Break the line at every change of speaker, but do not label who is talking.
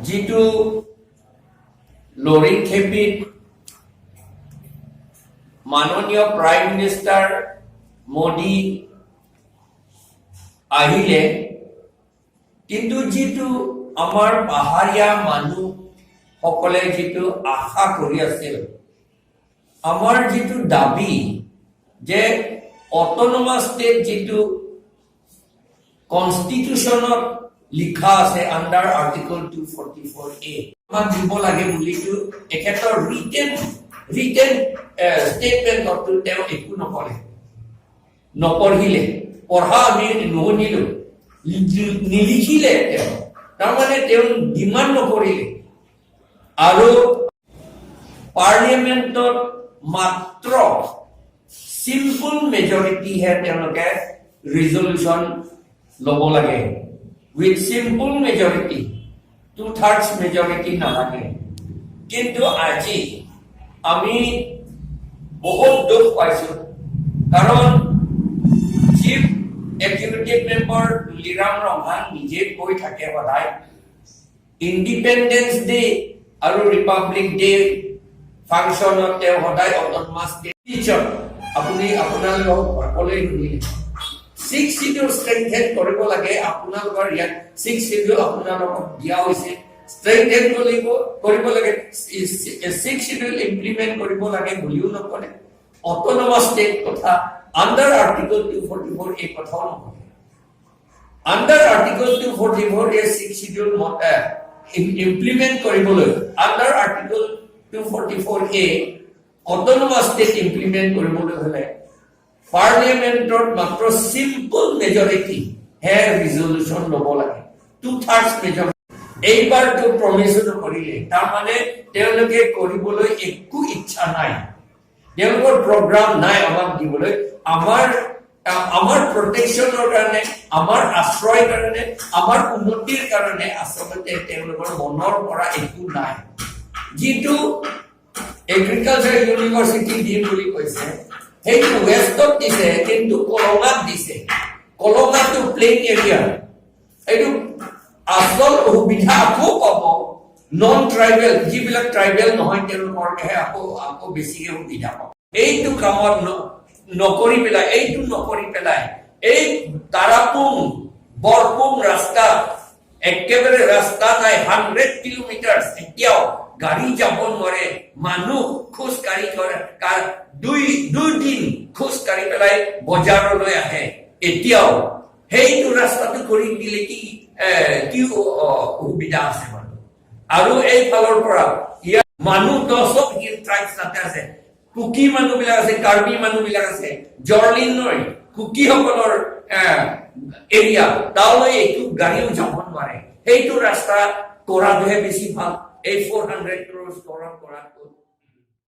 যিটো লৰিংথেপিত মাননীয় prime minister Modi আহিলে, কিন্তু যিটো আমাৰ পাহাৰীয়া মানুহসকলে যিটো আশা কৰি আছিল, আমাৰ যিটো দাবী যে অট'নমাছ ষ্টেট যিটো কনষ্টিটিউশ্যনত লিখা আছে under Article 244A আমাক দিব লাগে বুলিতো এখেতৰ ৰিটেন ষ্টেটমেণ্টতো তেওঁ একো নকলে, নপঢ়িলে, পঢ়া আমি নুশুনিলো, নিলিখিলে তেওঁ। তাৰমানে তেওঁ ডিমাণ্ড নকৰিলে। আৰু পাৰ্লিয়ামেণ্টত মাত্ৰ চিম্পল মেজৰিটিহে তেওঁলোকে ৰিজলিউশ্যন ল'ব লাগে, with simple majority, two thirds majority নালাগে। কিন্তু আজি আমি বহুত দুখ পাইছো, কাৰণ chief executive member Tuliram Ronghang নিজে কৈ থাকে সদায়, ইণ্ডিপেণ্ডেন্স ডে আৰু ৰিপাব্লিক ডে ফাংচনত তেওঁ সদায় অট'নমাছ টিচাৰ। আপুনি আপোনালোকক সকলোৱে শুনিলে, ছিক্স চিডিউল ষ্ট্ৰেংথেন কৰিব লাগে। আপোনালোকৰ ইয়াত ছিক্স চিডিউল আপোনালোকক দিয়া হৈছে, ষ্ট্ৰেংথেন কৰিব লাগে, ছিক্স চিডিউল ইমপ্লিমেণ্ট কৰিব লাগে বুলিও নকলে, অট'নমাছ ষ্টেট কথা under Article 244 এই কথাও নকলে। Under Article 244A Sixth Schedule implement কৰিবলৈ, under Article 244A autonomous state implement কৰিবলৈ হলে পাৰ্লিয়ামেণ্টত মাত্ৰ চিম্পল মেজৰিটি হে ৰিজলিউশ্যন ল'ব লাগে, টু থাৰ্ডছ মেজৰিটি। এইবাৰতো প্ৰমিছো নকৰিলে। তাৰমানে তেওঁলোকে কৰিবলৈ একো ইচ্ছা নাই, তেওঁলোকৰ প্ৰগ্ৰাম নাই আমাক দিবলৈ। আমাৰ প্ৰটেকশ্যনৰ কাৰণে, আমাৰ আশ্ৰয়ৰ কাৰণে, আমাৰ উন্নতিৰ কাৰণে আচলতে তেওঁলোকৰ মনৰ পৰা একো নাই। যিটো এগ্ৰিকালচাৰ ইউনিভাৰ্চিটি দিম বুলি কৈছে, সেইটো ৱেষ্টত দিছে, কিন্তু কলঙাত দিছে। কলঙাটো প্লেইন এৰিয়া। এইটো আচল সুবিধা আকৌ পাব নন ট্ৰাইবেল, যিবিলাক ট্ৰাইবেল নহয়, তেওঁলোকৰহে আকৌ বেছিকে সুবিধা পাব। এইটো কামত নকৰি পেলাই, এইটো নকৰি পেলাই, এই তাৰাপুং বৰপুং ৰাস্তা, একেবাৰে ৰাস্তা নাই, 100 কিলোমিটাৰ, এতিয়াও গাড়ী যাব নোৱাৰে। মানুহ খোজ কাঢ়ি কৰে, দুই দুদিন খোজ কাঢ়ি পেলাই বজাৰলৈ আহে এতিয়াও। সেইটো ৰাস্তাটো কৰি দিলে কি সুবিধা আছে বাৰু? আৰু এইফালৰ পৰা ইয়াত মানুহ চব হিল ট্ৰাইবছ তাতে আছে, কুকি মানুহ বিলাক আছে, কাৰ্বি মানুহ বিলাক আছে, জৰলিন কুকিসকলৰ এৰিয়া, তালৈ একো গাড়ীও যাব নোৱাৰে। সেইটো ৰাস্তা কৰাটোহে বেছি ভাল, এই 400 ক্ৰ'ৰ্ছ কৰাতকৈ।